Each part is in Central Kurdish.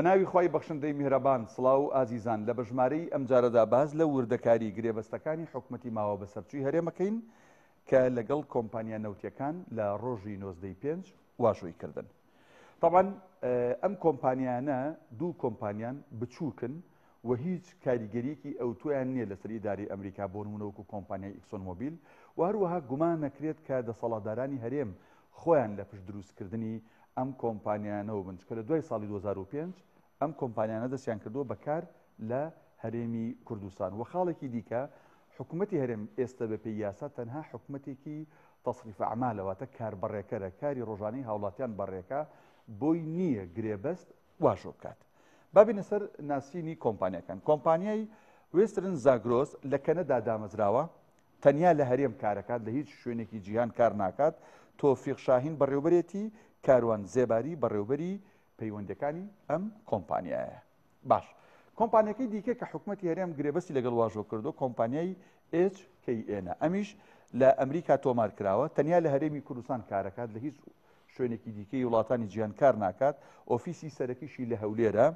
ناوی خوای بەخشندەی میهرەبان سڵاو ئازیزان لە بەژمارەی ئەمجارەدا باس لە وردەکاری گرێبەستەکانی حکومەتی ماوە بەسەرچووی هەرێمەکەین کە لەگەڵ کۆمپانیا نەوتیەکان لە ڕۆژی نۆزدەی پێنج واژۆی کردن تەبعەن ئەم کۆمپانیانە دوو کۆمپانیان بچووکن و هیچ کاریگەریەکی ئەوتۆیان نییە لەسەر ئیدارەی ئەمریکا بۆ نمونە وەکو کۆمپانیای ئیکسۆن مۆبیل و هەروەها گومان نەکرێت کە دەسەڵاتدارانی هەرێم خۆیان لە پشت دروستکردنی ئەم کۆمپانیانەوە بن چکە لە دوای ساڵی 2005 ئەم کۆمپانیانە دەستیان کردووە بە کار لە هەرێمی کوردستان و خاڵێکی دیکە حکومەتی هەرێم ئێستە بەپێی یاسا تەنها حکومەتێکی تەسریف ئەعمالە واتە کاربەڕێکەرە کاری ڕۆژانەی هاوڵاتیان بەڕێکە بۆی نییە گرێبەست واژۆ بکات. با بێینە سەر ناسینی کۆمپانیاکان. کۆمپانیای وێسترن زاگرۆس لە کەنەدا دامەزراوە، تەنیا لە هەرێم کارەکات لە هیچ شوێنێکی جیهان کار ناکات، تۆفیق شاهین بەڕێوبەرێتی، کاروان زێباری بەڕێوبەری پەیوەندیەکانی ئەم کۆمپانیایە. باش کۆمپانیەکەی دیکە کە حکومەتی هەرێم گرێبەستی لەگەڵ واژۆ کردو کۆمپانیای HKN ئەمیش لە ئەمریکا تۆمار کراوە تەنیا لە هەرێمی کوردستان کارەکات لە هیچ شوێنێکی دیکەی وڵاتانی جیهان کار ناکات ئۆفیسی سەرەکیشی لە هەولێرە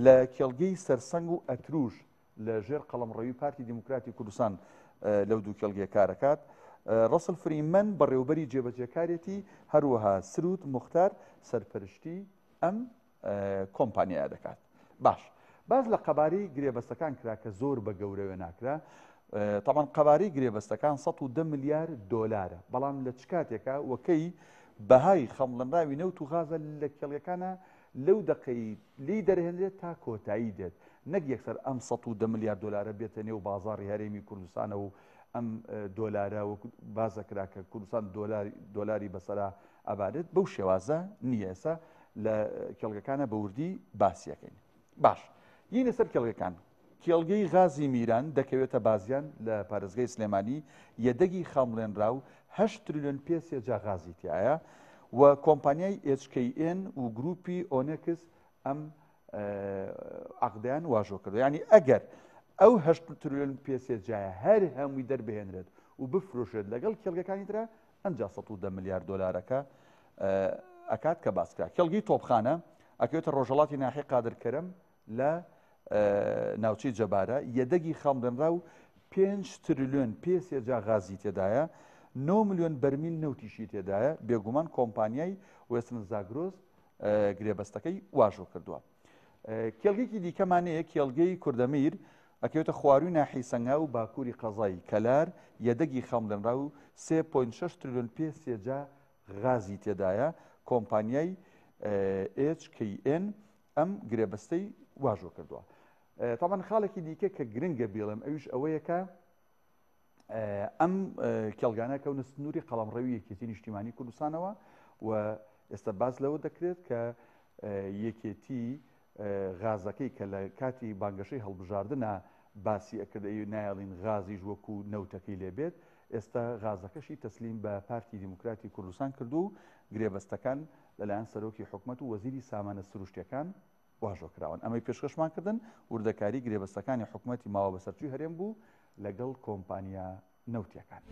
لە کێڵگەی سەرسەنگ و ئەتروش لە ژێر قەڵەمڕەوی پارتی دیموکراتی کوردستان لەو دوو کێڵگەیە کارەکات. ڕەسڵ فریمەن بەڕێوبەری جێبەجێکارێتی، هەروەها سرود موختار سەرپەرشتی ئەم کۆمپانیایە دەکات. باش باس لە قەبارەی گرێبەستەکان کرا کە زۆر بە گەورە وێناکرا تاوان قەبارەی گرێبەستەکان 110 ملیار دۆلارە بەڵام لە چ کاتێکا وەکەی بەهای خەمڵنراوی نەوت و غازە لە کێڵگەکانە لەو دەقەی لێی دەرهێنرێت تا کۆتایی دێت، نەک یەکسەر ئەم 110 ملیار دۆلارە بێتە نێو بازاڕی هەرێمی کوردستانەوە و ئەم دۆلارە وەکو باس دەکرا کە کوردستان دۆلاری بەسەرا ئەبارێت بەو شێوازە نییە ئێستا لە کێڵگەکانە بە وردی باسیەکەین باش یینە سەر کێڵگەکان کێڵگەی غازی میران دەکەوێتە بازیان لە پارێزگای سلێمانی، یەدەگی خامڵێنراو هەشت تریلیۆن پێ سێجا غازی تیایە و کۆمپانیای HKN و گروپی ئۆنێکس ئەم عەقدەیان واژۆ کردووە. یعنی ئەگەر ئەو هەشت تریلیۆن پێ سێجایە هەر هەمووی دەربهێنرێت و بفرۆشێت لەگەڵ کێڵگەکانی ترا ئەنجا 110 ملیار دۆلارەکە ئەکات کە باس کرا. کێڵگەی تۆپخانە ئەکەوێتە ڕۆژهەڵاتی ناحیەی قادر کەرەم لە ناوچەی جەبارە یەدەگی خامڵێنراو پێنج تریلیۆن پێ سێجا غازی تێدایە، نۆ ملیۆن بەرمیل نەوتیشی تێدایە، بێگومان کۆمپانیای وێسترن زاگرۆس گرێبەستەکەی واژۆ کردووە. کێڵگەیەکی دیکەمان هەیە کێڵگەی کوردەمیر ئەکەوێتە خواروی ناحیەی سەنگاو و باکووری قەزای کەلار یەدەگی خامڵێنراو 3.6 تریلیۆن پێ سێجا غازی تێدایە کۆمپانیای HKN ئەم گرێبەستەی واژۆ کردووە. تاوان خاڵێکی دیکە کە گرنگە بیڵێم ئەویش ئەوەیە کە ئەم کێڵگانە کەونە سنووری قەڵەمڕەوی یەکێتی نیشتیمانی کوردستانەوە و ئێستا باس لەوە دەکرێت کە یەکێتی غازەکەی کە لە کاتی بانگەشەی هەڵبژاردنە باسی ئەکرد ئەی نایەڵین غازیش وەکو نەوتەکەی لێبێت ئێستا غازەکەشی تەسلیم بە پارتی دیموکراتی کوردستان کردو و گرێبەستەکان لەلایەن سەرۆکی حکومەت و وەزیری سامانە سروشتیەکان واژۆ کراون. ئەمەی پێشکەشمان کردن وردەکاری گرێبەستەکانی حکومەتی ماوە بەسەرچووی هەرێم بوو لەگەڵ کۆمپانیا نەوتیەکان.